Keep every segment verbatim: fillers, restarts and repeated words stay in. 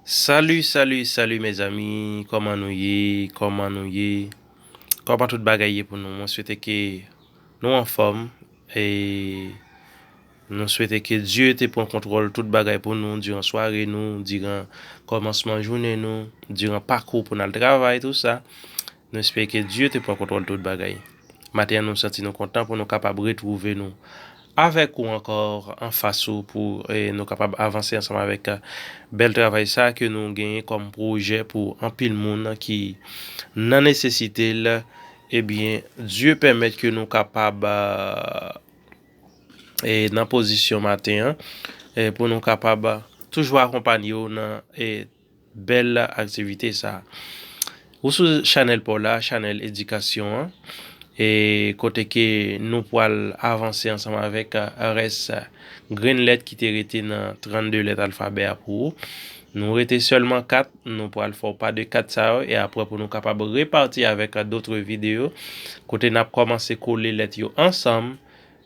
Salut, salut, salut mes amis, kòman nou ye, kòman nou ye, kòman tout bagay ye pou nou? Mwen swete ke nou anfòm, e nou swete ke Dye te pran kontwòl tout bagay pou nou, diran sware nou, diran kòmansman jounen nou, diran pakou pou n al travay, tou sa. Nou espere ke Dye te pran kontwòl tout bagay. Maten an, nou santi nou kontan pou nou kapab retwouve nou avèk ou ankò anfas ou pou, e, nou kapab avanse ansanm avèk, e, bèl travay sa ke nou genyen kòm pwojè pou anpil moun ki nan nesesite l. Ebyen, Dye pèmèt ke nou kapab, e, e, nan pozisyon maten an, e, pou nou kapab toujou akonpanye w nan, e, bèl aktivite sa. Ou sou chanèl pa w la, chanèl edikasyon an, e kote ke nou pral avanse ansanm avèk, e, rès grenn lèt ki te rete nan trannde lèt alfabè a pou ou. Nou rete sèlman kat, nou pral fè w pa de kat sa yo, e apre pou nou kapab repati avèk, e, dòt videyo, kote n ap kòmanse kole lèt yo ansanm,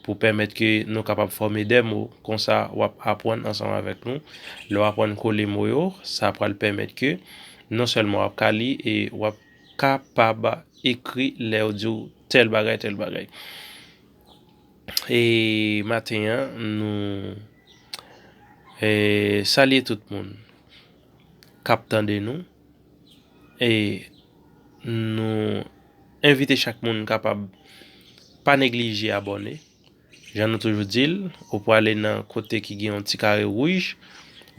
pou pèmèt ke nou kapab fòme de mo. Konsa, w ap aprann ansanm avèk nou. Lè w aprann kole mo yo, sa pral pèmèt ke non sèlman w ap ka li e w ap kapab ekri lè yo di w tèl bagay, tèl bagay. E maten an, nou, e, salye tout moun k ap tande nou. E nou envite chak moun kapab pa neglije abòne. Jan nou toujou di l, ou prale nan kote ki gen yon ti kare wouj,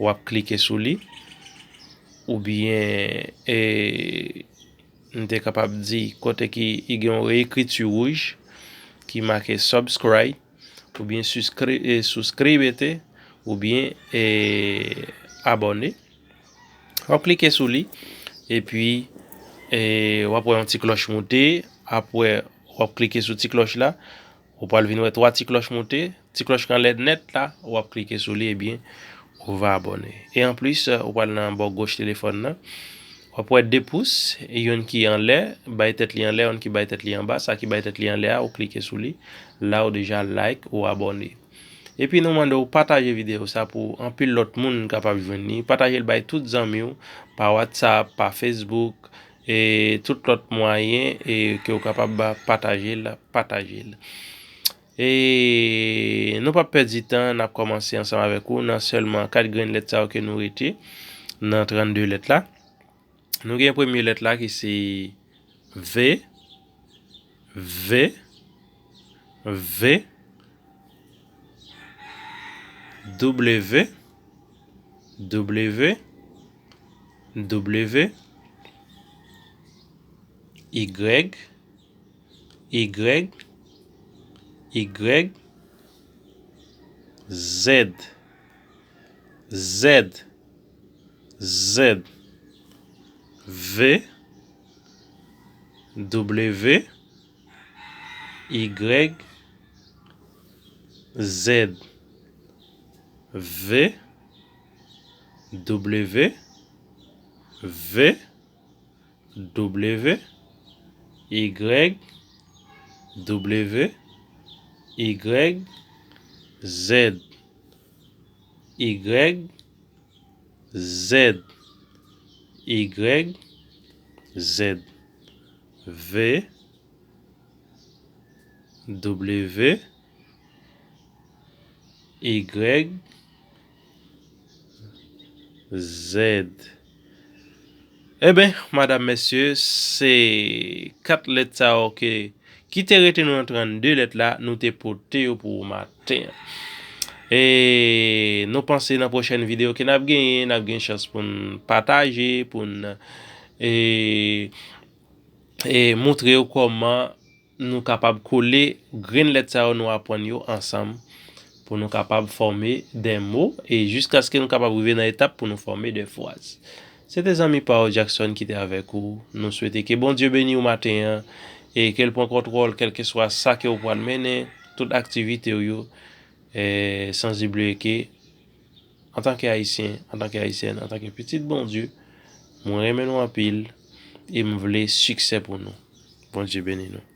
w ap klike sou li. Oubyen, e, m te kapab di kote ki gen yon ekriti wouj ki make subscribe, oubyen suskri-, e, suscribete, oubyen, e, abòne. W ap klike sou li, epi, e, w ap wè yon ti klòch moute, apre w ap klike sou ti klòch la, ou pral vin wè twa ti klòch moute, ti klòch ki anlè nèt la, w ap klike sou li, ebyen, ou va abòne. E anplis, ou pral nan bò goch telefòn nan, w ap wè de pous, yonn ki anlè, bay tèt li anlè, yonn ki bay tèt li anba, sa ki bay tèt li anlè a, ou klike sou li, la ou deja like, ou abòne. Epi nou mande w pataje videyo sa pou anpil lòt moun kapab jwenn li. Pataje l bay tout zanmi w, pa WhatsApp, pa Facebook, e tout lòt mwayen, e ke w kapab pataje l, pataje l. E nou p ap pèdi tan, n ap kòmanse ansanm avèk ou nan sèlman kat grenn lèt sa yo ke nou rete nan trannde lèt la. Nou gen premye lèt la ki se V, V, V, W, W, W, Y, Y, Y, Z, Z, Z, V, W, Y, Z, V, W, V, W, Y, W, Y, Z, Y, Z, Y, Z, V, W, Y, Z. Eben, madanm, mesye, se kat lèt sa yo ke, ki te rete nou nan trannde lèt la, nou te pote yo pou ou maten an. E nou panse nan pwochèn videyo ke n ap genyen, n ap gen chans pou n pataje, pou n, e, e montre yo kòman nou kapab kole grenn lèt sa yo nou aprann yo ansanm pou nou kapab fòme de mo e jiskaske nou kapab rive nan etap pou nou fòme de fraz. Se te zanmi pa w Jackson ki te avèk ou. Nou swete ke Bondye beni w maten an e ke l pran kontwòl kèlkeswa sa ke w pral mennen, tout aktivite w yo, e sanzibliye ke antanke Ayisyen, antanke Ayisyèn, antanke pitit Bondye, mwen renmen nou anpil e m vle siksè pou nou. Bondye beni nou.